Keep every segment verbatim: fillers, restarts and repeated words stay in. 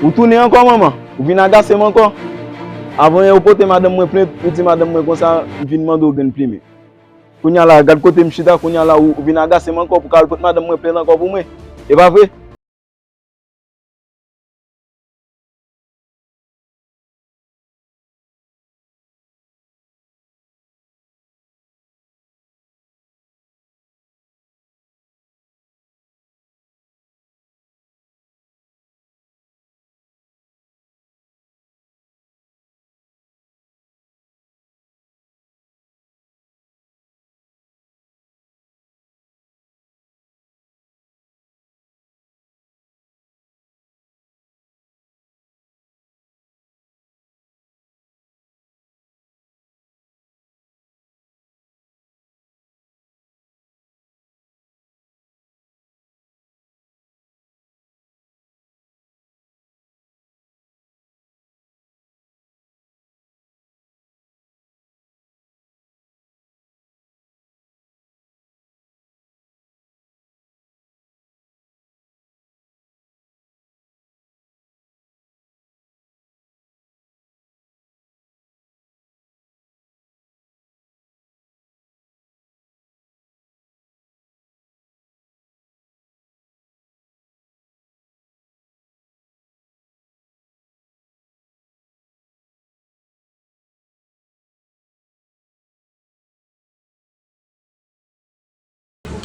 Ou tounen ankò, manman? Ou vin agase m ankò? Avan yè ou pote madanm mwen plent, ou di madanm mwen konsa, m vin mande w grenn plimen. Kounye a la, gad kote m chita, kounye a la, ou, ou vin agase m ankò pou w ka al pot madanm mwen plent ankò pou mwen. E pa vre?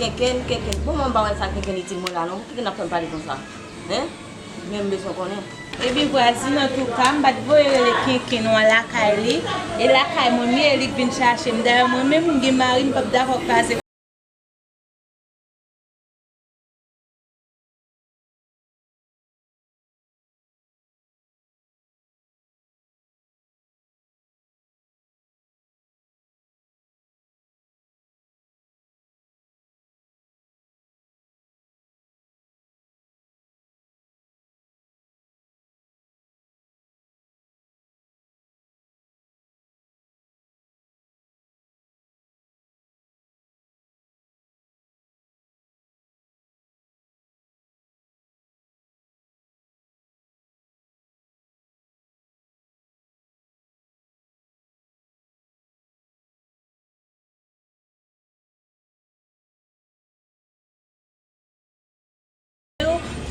Kenken, kenken. Bon, mwen pa wè sa kenken itil mwen la non. Poukisa n ap fè m pale konsa? Hein? Men m bezwen konnen. Epi vwazin antouka, m pa t voye rele kenken non an lakay li. E lakay mwen m ye, e li k vin chache m. Dayè mwen menm m gen mari, m p ap dakò kraze.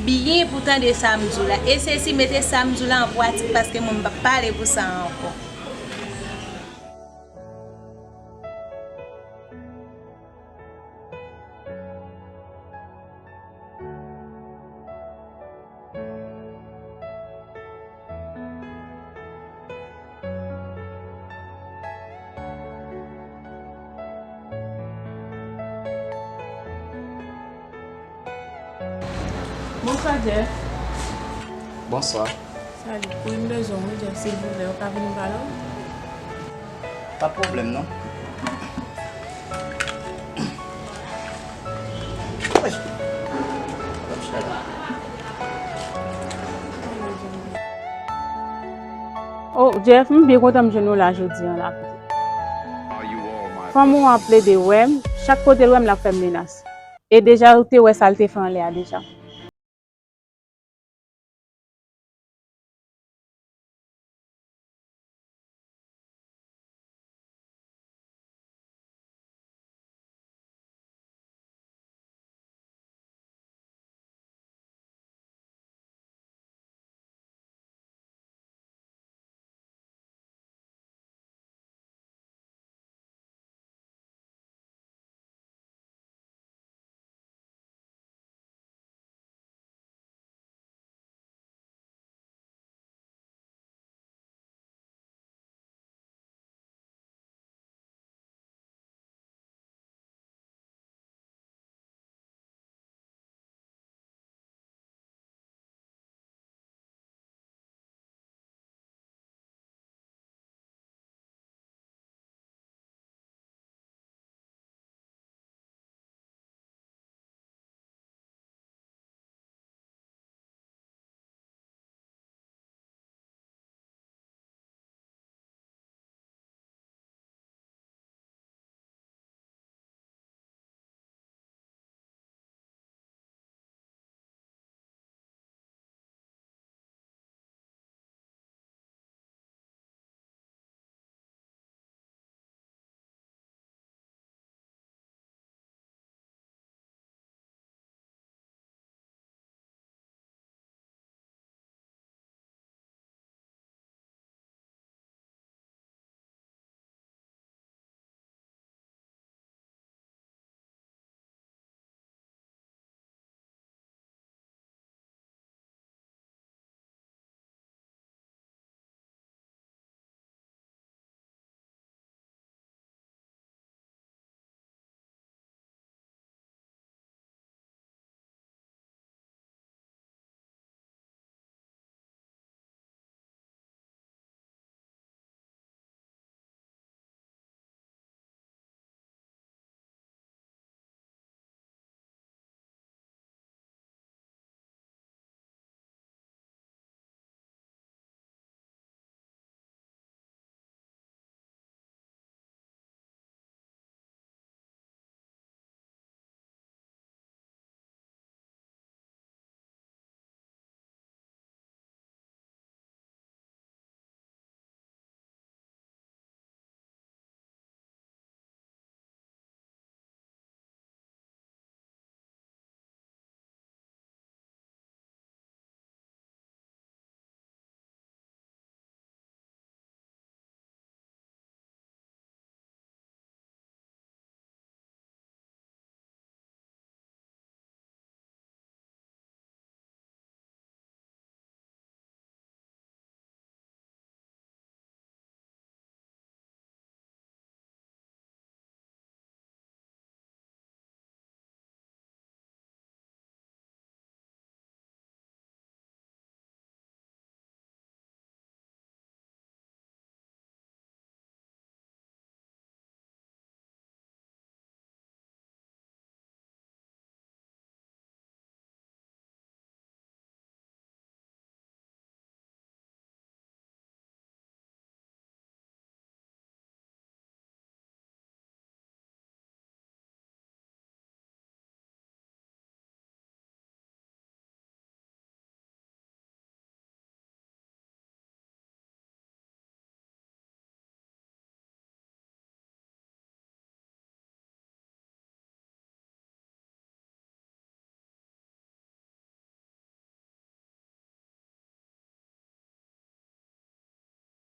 Byen pou tande sa m di w la. E sesi, mete sa m di w la an pratik, paske mwen m p ap pale pou sa ankò. Bonswa, Jeff. Bonswa. Salut, wi, m bezwen w, wi, Jeff, silvouplè, ou ka vin pale w? Pa t pwoblèm, non. Oh, Jeff, m byen kontan m jwenn ou la jodi a la. Fanm ou an plede wè m, chak kote l wè m, l ap fè m menas. E deja, ou te wè sa l te fè anlè a deja.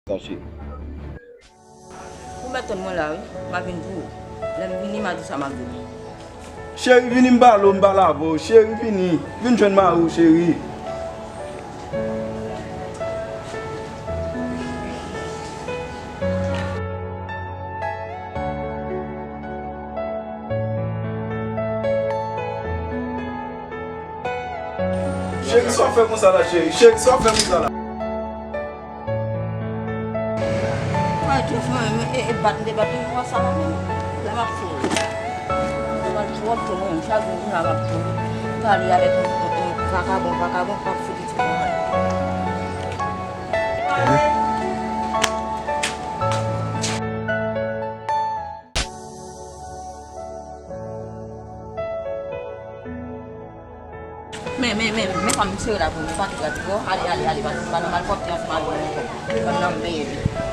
Sa cheri. Ou mèt tann mwen la, wi. M a vin pou ou. Lè m vini, m a di w sa m ap di w. Cheri, vini m pale w, m pale avè w. Cheri, vini. Vin jwenn mari w, cheri. Cheri, sa w fè konsa la, cheri? Cheri, sa w fè konsa la? Mwen toujou renmen e, e bat m te bat li konsa la menm. Lè m ap foure. Mwen twòp twòp, mwen chak jou m ap foure. Pale avèk yon, yon, yon vakabon, vakabon k ap foure ti mwen. Men, men, men, men, fanm sere la pou mwen, pa tou gade, ale, ale, ale, pa, pa nan malpwòpte ansanm avè mwen ankò. Fanm nan m peye li.